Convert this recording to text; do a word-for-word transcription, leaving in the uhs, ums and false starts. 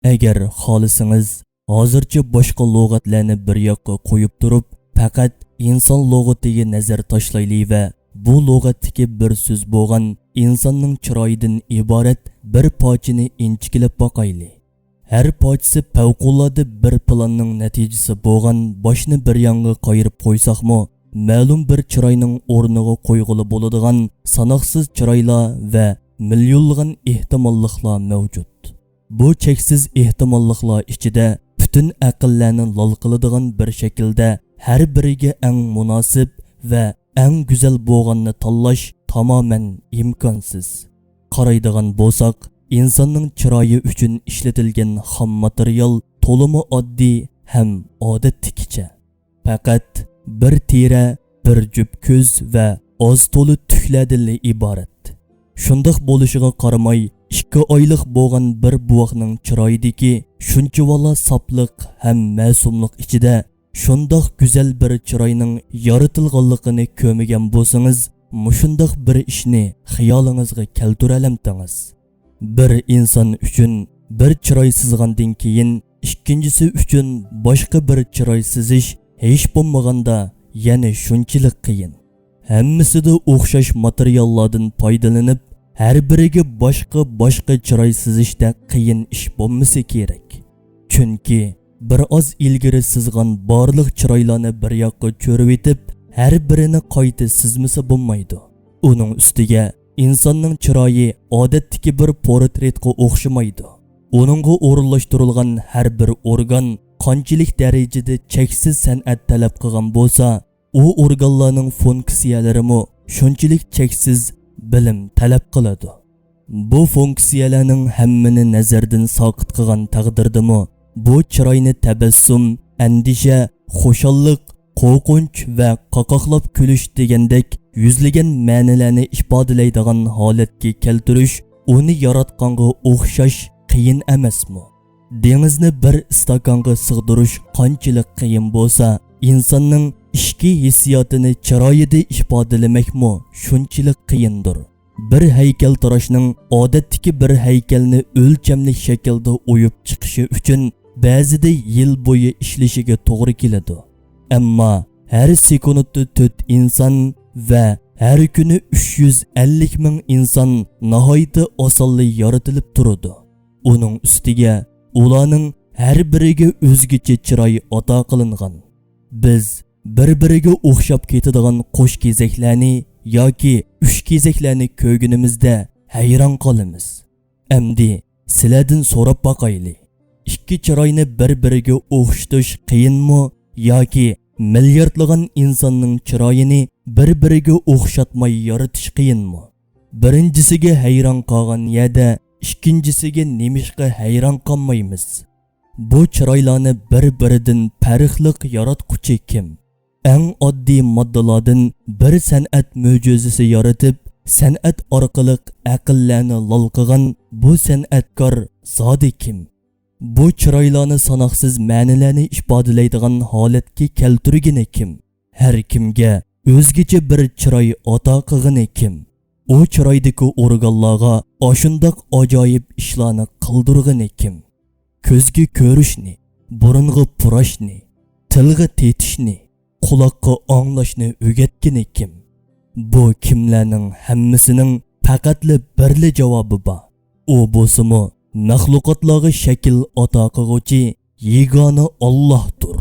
ئەگەر خالىسىڭىز، ھازىرچە باشقا لۇغەتلەرنى بىر ياققا قويۇپ تۇرۇپ، پەقەت ئىنسان لۇغىتىگە نەزەر تاشلايلى ۋە بۇ لۇغەتتىكى بىر سۆز بولغان ئىنساننىڭ چىرايىدىن ئىبارەت بىر پارچىنى ئىنچىكىلەپ باقايلى. ھەر پارچىسى پەۋقۇلئاددە بىر پىلاننىڭ نەتىجىسى بولغان باشنى بىر يانغا قايرىپ قويساقمۇ، مەلۇم بىر چىراينىڭ ئورنىغا قويغىلى بولىدىغان ساناقسىز چىرايلار ۋە مىليونلىغان ئېھتىماللىقلار مەۋجۇت. بۇ چەكسىز ئېھتىماللىقلار ئىچىدە پۈتۈن ئەقىللەرنى لال قىلىدىغان بىر شەكىلدە ھەر بىرىگە ئەڭ مۇناسىپ ۋە ئەڭ گۈزەل بولغاننى تاللاش تامامەن ئىمكانسىز. قارايدىغان بولساق، ئىنساننىڭ چىرايى ئۈچۈن ئىشلىتىلگەن خام ماتېرىيال تولىمۇ ئاددىي ھەم ئادەتتىكىچە. پەقەت بىر تېرە، بىر جۈپ كۆز ۋە ئاز تولا تۈكلەردىنلا ئىبارەت. شۇنداق بولۇشىغا قارىماي، ئىككى ئايلىق بولغان بىر بوۋاقنىڭ چىرايىدىكى شۇنچىۋالا ساپلىق ھەم مەسۇملۇق ئىچىدە شۇنداق گۈزەل بىر چىراينىڭ يارىتىلغانلىقىنى كۆرمىگەن بولسىڭىز، مۇشۇنداق بىر ئىشنى خىيالىڭىزغا كەلتۈرەلەمتىڭىز؟ بىر ئىنسان ئۈچۈن بىر چىراي سىزغاندىن كېيىن، ئىككىنچىسى ئۈچۈن باشقا بىر چىراي سىزىش ھېچ بولمىغاندا يەنە شۇنچىلىك قىيىن. ھەممىسىدە ئوخشاش ماتېرىياللاردىن پايدىلىنىپ، ھەر بىرىگە باشقا-باشقا چىراي سىزىشتەك قىيىن ئىش بولمىسا كېرەك. چۈنكى بىر ئاز ئىلگىرى سىزغان بارلىق چىرايلارنى بىر ياققا چۆرۈۋېتىپ، ھەر بىرىنى قايتا سىزمىسا بولمايدۇ. ئۇنىڭ ئۈستىگە ئىنساننىڭ چىرايى ئادەتتىكى بىر پورترېتقا ئوخشىمايدۇ. ئۇنىڭغا ئورۇنلاشتۇرۇلغان ھەر بىر ئورگان قانچىلىك دەرىجىدە چەكسىز سەنئەت تەلەپ قىلغان بولسا، ئۇ ئورگانلارنىڭ فۇنكسىيەلىرىمۇ شۇنچىلىك چەكسىز بىلىم تەلەپ قىلىدۇ. بۇ فۇنكسىيەلەرنىڭ ھەممىنى نەزەردىن ساقىت قىلغان تەقدىردىمۇ، بۇ چىراينى تەبەسسۇم، ئەندىشە، خۇشاللىق، قورقۇنچ ۋە قاقاقلاپ كۈلۈش دېگەندەك يۈزلىگەن مەنىلەرنى ئىپادىلەيدىغان ھالەتكە كەلتۈرۈش ئۇنى ياراتقانغا ئوخشاش قىيىن ئەمەسمۇ؟ دېڭىزنى بىر ئىستاكانغا سىغدۇرۇش قانچىلىك قىيىن بولسا، ئىنساننىڭ ئىچكى ھېسسىياتىنى چىرايىدا ئىپادىلىمەكمۇ شۇنچىلىك قىيىندۇر. بىر ھەيكەلتىراشنىڭ ئادەتتىكى بىر ھەيكەلنى ئۆلچەملىك شەكىلدە ئويۇپ چىقىشى ئۈچۈن بەزىدە يىل بويى ئىشلىشىگە توغرا كېلىدۇ. ئەمما ھەر سېكۇنتتا تۆت ئىنسان ۋە ھەر كۈنى ئۈچ يۈز ئەللىك مىڭ ئىنسان ناھايىتى ئاسانلا يارىتىلىپ تۇرىدۇ. ئۇنىڭ ئۈستىگە ئۇلارنىڭ ھەر بىرىگە ئۆزگىچە چىراي ئاتا قىلىنغان. بىز بىر-بىرىگە ئوخشاپ كېتىدىغان قوش كېزەكلەرنى ياكى ئۈچ كېزەكلەرنى كۆرگىنىمىزدە ھەيران قالىمىز. ئەمدى سىلەردىن سوراپ باقايلى. ئىككى چىراينى بىر-بىرىگە ئوخشىتىش قىيىنمۇ ياكى مىلياردلىغان ئىنساننىڭ چىرايىنى بىر-بىرىگە ئوخشاتماي يارىتىش قىيىنمۇ؟ بىرىنچىسىگە ھەيران قالغان يەردە ئىككىنچىسىگە نېمىشقا ھەيران قالمايمىز؟ بۇ چىرايلارنى بىر-بىرىدىن پەرقلىق ياراتقۇچى كىم؟ ئەڭ ئاددىي ماددىلاردىن بىر سەنئەت مۆجىزىسى يارىتىپ، سەنئەت ئارقىلىق ئەقىللەرنى لال قىلغان بۇ سەنئەتكار زادى كىم؟ بۇ چىرايلارنى ساناقسىز مەنىلەرنى ئىپادىلەيدىغان ھالەتكە كەلتۈرگىنى كىم؟ ھەر كىمگە ئۆزگىچە بىر چىراي ئاتا قىلغىنى كىم؟ ئۇ چىرايدىكى ئورگانلارغا ئاشۇنداق ئاجايىپ ئىشلارنى قىلدۇرغىنى كىم؟ كۆزگە كۆرۈشنى، بۇرۇنغا پۇراشنى، تىلغا تېتىشنى، قۇلاققا ئاڭلاشنى ئۆگەتكىنى كىم؟ بۇ كىملەرنىڭ ھەممىسىنىڭ پەقەتلا بىرلا جاۋابى بار. ئۇ بولسىمۇ مەخلۇقاتلارغا شەكىل ئاتا قىلغۇچى يېگانە ئاللاھتۇر.